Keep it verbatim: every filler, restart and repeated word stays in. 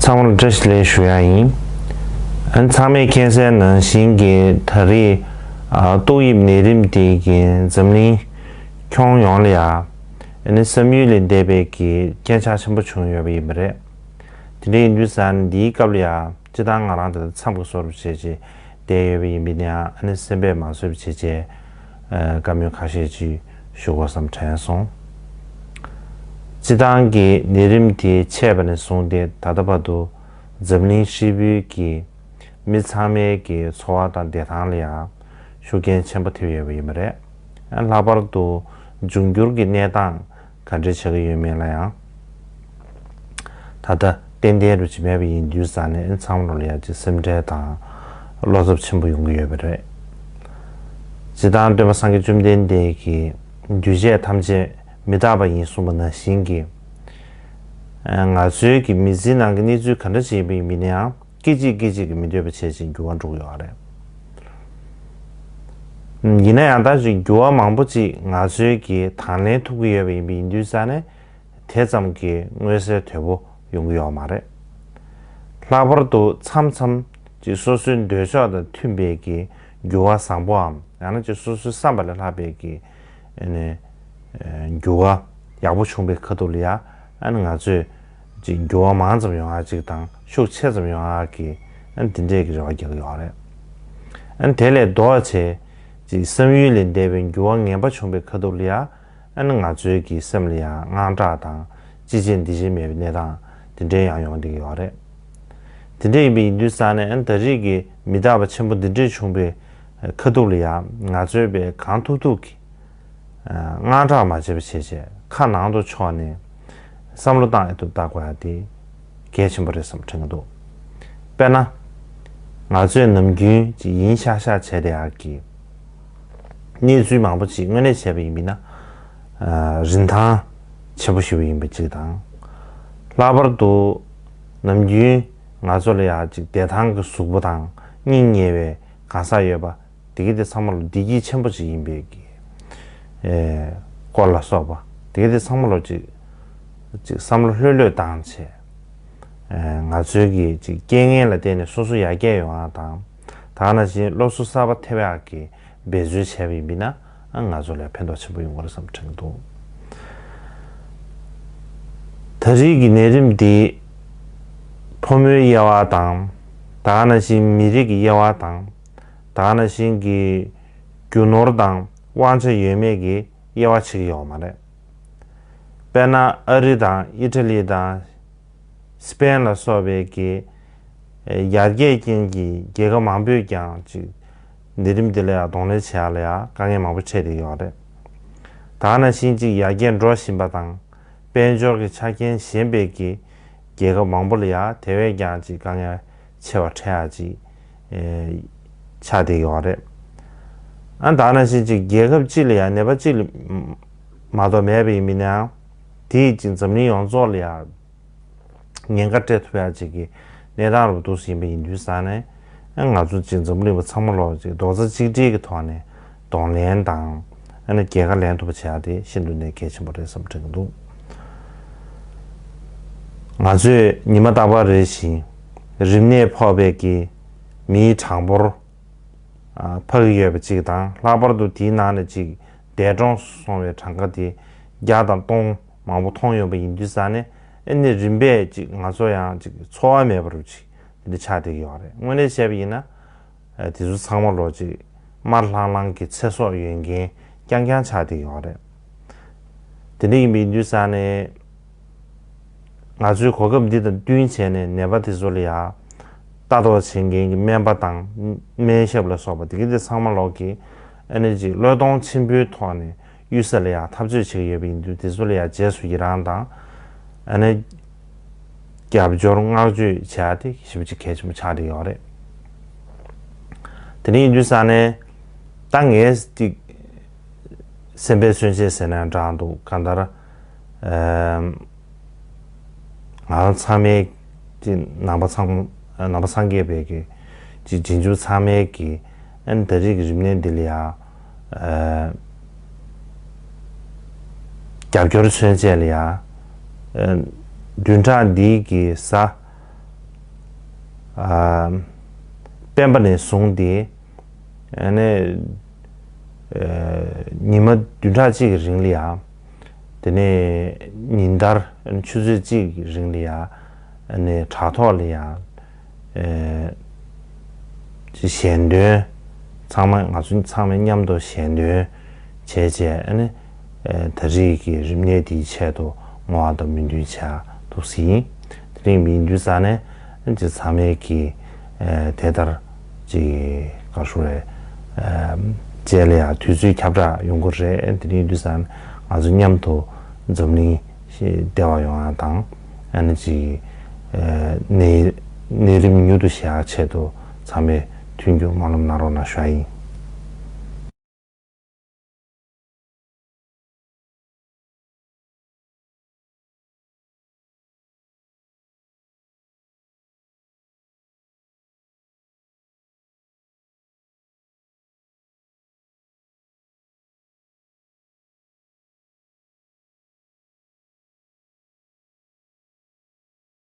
ཚང་མར་བཀྲ་ཤིས་བདེ་ལེགས་ཞུ་ཡ་ཡིན། ཨ་ནི་ཚང་མས་མཁྱེན་གསལ་ནང་བཞིན་གྱི་ད་རེས་ཨ་ཏོག་དབྱིབས་ནད་རིམས་དེ་གིས་འཛམ་གླིང་ཁྱོན་ཡོངས་ལ་ཡ་ཨ་ནི་བསམ་ཡུལ་ལས་འདས་པའི་གི་རྐྱེན་ཆག་ཆེན་པོ་བྱུང་ཡོད་པ་ཡིན་པ་རེད། དེ་འདྲ་ཡིན་དུས་ཙང་འདིའི་སྐབས་ལ་ཡ་སྤྱིར་བཏང་ང་རང་དེ་ལ་འཚམས་ཀྱི་བཟོ་འདྲ་བྱས་རྗེས་བསྡད་ཡོད་པ་ཡིན་པས་ན་ཨ་ནི་སེམས་པས་མ་བཟོད་པ་བྱས་རྗེས་ཨ་བཀའ་མོལ་ཁ་ཤས་ཅིག་ཞུ་དགོས་བསམ་དྲན་སོང་། སྤྱིར་བཏང་གི་ནད་རིམས་དེ་མཆེད་པ་ནས་བཟུང་སྟེ་ད་ལྟ་བར་དུ་འཛམ་གླིང་ཧྲིལ་པོའི་གི་མི་ཚང་མའི་གི་འཚོ་བ་དང་བདེ་ཐང་ལ་ཡང་ཤུགས་རྐྱེན་ཆེན་པོ་ཐེབས་ཡོད་པ་ཡིན་པ་རེད། ལྷག་པར་དུ་འབྱུང་འགྱུར་གྱི་གནས་སྟངས་ག་འདྲ་ཆགས་ཀྱི་ཡོད་མེད་ལ་ཡང་ད་ལྟ་ཏན་ཏན་རུ་ཅིག་མེད་པ་ཡིན་དུས་ཙང་ནས་ཚང་མ་ལ་ཡང་ཅིག་སེམས་ཁྲལ་དང་བློ་འཚབ་ཆེན་པོ་ཡོང་གི་ཡོད་པ་རེད། སྤྱིར་བཏང་སྟོན་པ་སངས་རྒྱས་བཅོམ་ལྡན་འདས་ཀྱིས་འདུས་བྱས་ཐམས་ཅད་མི་རྟག་པ་ཡིན་གསུངས་པ་ནང་བཞིན་གྱི། ང་ཚོའི་གི་མི་ཚེའི་ནང་གི་གནས་ཚུལ་ག་འདྲ་ཞིག་ཡིན་པ་ཡིན་ན་ཡང་སྐད་ཅིག་སྐད་ཅིག་གིས་མི་འདོད་པ་བྱས་ཅིག་འགྱུར་བ་འགྲོ་གི་ཡོད་རེད། ཡིན་ན་ཡང་ད་ཅིག་འགྱུར་བ་མང་པོ་ཅིག་ང་ཚོའི་གི་དང་ལེན་ཐུབ་ཀྱི་ཡོད་པ་ཡིན་པ་ཡིན་དུས་ཙང་ནས་དེ་ཙམ་གྱི་མངོན་གསལ་དོད་པོ་ཡོང་གི་ཡོད་མ་རེད། ལྷག་པར་དུ་མཚམས་མཚམས་ཅིག་སོ་སོའི་འདོད་ཕྱོགས་དང་མཐུན་པའི་གི་འགྱུར་བ་བཟང་པོའམ་ཡང་ན་ཅིག་སོ་སོའི་བསམ་པ་ལས་ལྷག་པའི་གི་ཨ་ནི་འགྱུར་བ་ཡག་པོ་བྱུང་པའི་ཁ་ཐུག་ལ་ཡ་ཨ་ནི་ང་ཚོས་ཅིག་འགྱུར་བ་མང་ཙམ་ཡོང་ཡག་ཅིག་དང་ཤུགས་ཆེ་ཙམ་ཡོང་ཡག་གི་ཨ་ནི་དེ་འདྲས་ཀྱི་རེ་བ་རྒྱག་གི་ཡོད་རེད། ཨ་ནི་དེ་ལས་ལྡོག་བྱས་ཅིག་བསམ་ཡུལ་ལས་འདས་པའི་འགྱུར་བ་ངན་པ་བྱུང་པའི་ཁ་ཐུག་ལ་ཡ་ཨ་ནི་ང་ཚོའི་གི་སེམས་ལ་ཡང་དངངས་སྐྲག་དང་ཅི་བྱེད་འདི་བྱེད་མེད་པའི་གནས་སྟངས་དེ་འདྲའི་ཡང་ཡོང་བསྡད་ཀྱི་ཡོད་རེད། དེ་འདྲ་ཡིན་པ་ཡིན་དུས་ཙང་ནས་ཨ་ནི་ད་རེས་ཀྱི་མི་རྟག་པ་ཆེན་པོ་འདི་འདྲས་བྱུང་པའི་ཁ་ཐུག་ལ་ཡང་ང་ཚོའི་པའི་གང་ཐུབ་ཐུབ་ཀྱི་དངངས་སྐྲག་མ་བྱེད་པ་བྱས་བྱས་ཁ་ནང་དུ་ཕྱོགས་ནས་བསམ་བློ་བཏང་ཨེ་ཐུབ་བཏང་དགོས་ཡ་དེ་གལ་ཆེན་པོ་རེད་བསམ་དྲན་གྱི་འདུག་དཔེར་ན། ང་ཚོས་ནམ་རྒྱུན་ཅིག་ཡིན་ཤག་ཤག་བྱས་བསྡད་ཡག་གི་གནས་ཚུལ་མང་པོ་ཅིག་དངོས་གནས་བྱས་པ་ཡིན་པས་ན། ཨ་རིན་ཐང་ཆེན་པོ་ཞིག་ཡིན་པ་ཅིག་དང་། ལྷག་པར་དུ་ནམ་རྒྱུན་ང་ཚོ་ལ་ཡང་ཅིག་བདེ་ཐང་གི་གཟུགས་པོ་དང་སྙིང་ཉེ་བའི་གང་ཟག་ཡོད་པ་དེ་ག་དེ་ཚང་མ་ལ་བདེ་སྐྱིད་ཆེན་པོ་ཅིག་ཡིན་པའི་གི་ཨེ་སྐོར་ལ་སོགས་པ་དེ་ག་དེ་ཚང་མ་ལ་ཅིག་ཅིག་བསམ་བློ་ལྷོད་ལྷོད་བཏང་བྱས། ཨེ་ང་ཚོའི་གི་ཅིག་རྐྱེན་ངན་ལ་བརྟེན་ནས་སོ་སོ་ཡར་རྒྱས་ཡོང་ཡག་དང་། ད་ག་ནང་བཞིན་སློབ་གསོ་གསར་པ་ཐེབས་ཡག་གི་འབད་རྩོལ་བྱས་པ་ཡིན་པས་ན་ཨ་ང་ཚོ་ལ་ཕན་ཐོགས་ཆེན་པོ་ཡོང་གི་རེད་བསམ་དྲན་གྱི་འདུག་ད་རེས་ཀྱི་ནད་རིམས་འདི་ཕོ་མོའི་དབྱེ་བ་དང་། ད་ག་ནང་བཞིན་མི་རིགས་ཀྱི་དབྱེ་བ་དང་། ད་ག་ནང་བཞིན་གྱི་རྒྱུ་ནོར་དང་དབང་ཆ་ཡོད་མེད་ཀྱི་དབྱེ་བ་ཕྱེ་གི་ཡོད་མ་རེད། དཔེར་ན་ཨ་རི་དང་ཨི་ཊ་ལི་དང་སི་པེན་ལ་སོགས་པའི་གི་ཡར་རྒྱས་ཅན་གྱི་རྒྱལ་ཁབ་མང་པོས་ཀྱང་ཅིག་ནད་རིམས་འདི་ལ་ཡང་གདོང་ལེན་བྱེད་ཡག་ལ་ཡང་དཀའ་ངལ་མང་པོ་འཕྲད་བསྡད་ཡོད་རེད། ད་ག་ནང་བཞིན་ཅིག་ཡར་རྒྱས་འགྲོ་བཞིན་པ་དང་དཔལ་འབྱོར་གྱི་ཆ་རྐྱེན་ཞན་པའི་གི་རྒྱལ་ཁབ་མང་པོ་ལ་ཡང་དེ་བས་ཀྱང་ཅིག་དཀའ་ངལ་ཆེ་བ་འཕྲད་ཡག་ཅིག་ཨེ་ཆགས་བསྡད་ཡོད་རེད། ཨ་ད་ག་ནང་བཞིན་ཅིག་རྒྱལ་ཁབ་གཅིག་ལ་ཡང་ནད་པ་གཅིག་ལ་མ་གཏོགས་མེད་པ་ཡིན་མིན་ནའང་དེས་ཅིག་འཛམ་གླིང་ཡོངས་རྫོགས་ལ་ཡང་ཉེན་ཁ་སྤྲད་ཐུབ་ཡག་ཅིག་གི་གནས་སྟངས་རུ་འདུག་ཟིན་པ་ཡིན་དུས་ཙང་ནས་ཨ་ང་ཚོ་ཅིག་འཛམ་གླིང་པ་ཚང་མ་ལོག་ཅིག་རྡོག་རྩ་གཅིག་སྒྲིལ་གྱི་ཐོག་ནས་གདོང་ལེན་དང་ཨ་ནི་རྒྱལ་ཁ་ལེན་ཐུབ་པ་བྱེད་ཡག་དེ་ཤིན་ཏུ་ནས་གལ་ཆེན་པོ་རེད་བསམ་དྲན་གྱི་འདུག་ང་ཚོས་ཉི་མ་རྟག་པར་རེ་བཞིན་རིམས་ནད་ཕོག་པའི་གི་མིའི་གྲངས་འབོར་ཨ་འཕར་གྱི་ཡོད་པ་གཅིག་དང་ལྷག་པར་དུ་དེའི་ནང་ནས་གཅིག་འདས་གྲོངས་སོང་བའི་གྲངས་ཀ་དེ་བརྒྱ་དང་སྟོང་མང་པོ་མཐོང་ཡོང་པ་ཡིན་དུས་ཙང་ནས་ཨ་ནི་རིམ་པས་གཅིག་ང་ཚོ་ཡང་གཅིག་འཚོ་བ་མེད་པ་རུ་གཅིག་དེ་འདྲ་ཆགས་བསྡད་ཀྱི་ཡོད་རེད། དངོས་གནས་བཤད་པ་ཡིན་ན་ཨ་དེ་ཚོ་ཚང་མ་ལོག་གཅིག་དམར་ལྷང་ལྷང་གི་ཚེ་སྲོག་ཡོད་མཁན་རྐྱང་རྐྱང་ཆགས་བསྡད་ཀྱི་ཡོད་རེད། དེ་འདྲ་ཡིན་པ་ཡིན་དུས་ཙང་ནས་ང་ཚོའི་གོ་སྐབས་འདི་དང་བསྟུན་བྱས་ནས་ནད་པ་དེ་ཚོ་ལ་ཡང་ལྟ་རྟོག་བྱེད་མཁན་གྱི་སྨན་པ་དང་སྨན་ཞབས་ལ་སོགས་པ་དེ་ག་དེ་ཚང་མ་ལོག་གིས་ཨ་ནི་ཅིག་བློས་གཏོང་ཆེན་པོའི་ཐོག་ནས་གཡུལ་ས་ལ་ཡང་འཐབ་རྩོད་བྱེད་ཀྱི་ཡོད་པ་ཡིན་དུས་དེ་ཚོ་ལ་ཡང་རྗེས་སུ་ཡི་རང་དང་ཨ་ནི་རྒྱབ་སྐྱོར་བསྔགས་བརྗོད་བྱེད་ཡ་དེ་ཞེ་པོ་ཅིག་གལ་ཆེན་པོ་ཆགས་བསྡད་ཡོད་རེད། དེ་འདྲ་ཡིན་དུས་ཙང་ནས་ད་ངས་ཅིག་སེམས་པའི་མཚོན་བྱེད་ཟེར་ན་འདྲ་འདུག་གང་ལྟར་ཨམ་ང་རང་ཚང་མའི་ཅིག་ནང་པ་ཚང་ནང་པ་སངས་རྒྱས་པའི་གི་ཅིག་རྗེས་འཇུག་ཚང་མའི་གི་ཨ་ནི་ད་རེས་ཀྱི་རིམས་ནད་འདི་ལ་ཡང་ཨ་རྒྱབ་སྐྱོར་མཚོན་བྱེད་ལ་ཡང་ཨ་བདུན་ཕྲག་འདིའི་གི་གཟའ་ ཨ། སྤེན་པ་ནས་བཟུང་སྟེ། ཨ་ནི། ཨ། ཉི་མ་བདུན་ཕྲག་གཅིག་གི་རིང་ལ་ཡ། དེ་ནས་ཉིན་ལྟར་ཆུ་ཚོད་གཅིག་གི་རིང་ལ་ཡ། ཨ་ནི་དྲ་ཐོག་ལ་ཡ། ཨ། ཞལ་འདོན། ཚང་མ་ང་ཚོ་ཚང་མས་མཉམ་དུ་ཞལ་འདོན་བྱས་བྱས། ཨ་ནི། ཨ། ད་རེས་ཀྱི་རིམས་ནད་འདིའི་ཆེད་དུ་བསྔོ་བ་དང་སྨོན་འདུན་བྱ་འདུག་ཟིན། དེ་རིང་མི་འདུས་ས་ནས་ཅི་ཚང་མས་ཀྱི། ཨ། དེ་ལྟར་ཅིག་ག་ཞུ་རེད། ཨ། བཅས་ལ་ཡང་དུས་ཚོད་ཁྱབ་བསྒྲགས་ཡོང་གི་རེད། དེ་རིང་འདུས་ས་ནས་ང་ཚོ་མཉམ་དུ་འཛམ་གླིང་བདེ་བ་ཡོང་ཡ་དང་། ཨ་ནི་ཅིག་ཨ། ནད་ནད་རིམས་མྱུར་དུ་ཞི་ཡ་ཆེད་དུ་ཚང་མས་མཐུན་འགྱུར་སྨོན་ལམ་གནང་རོགས་གནང་ཞུ་ཡ་ཡིན།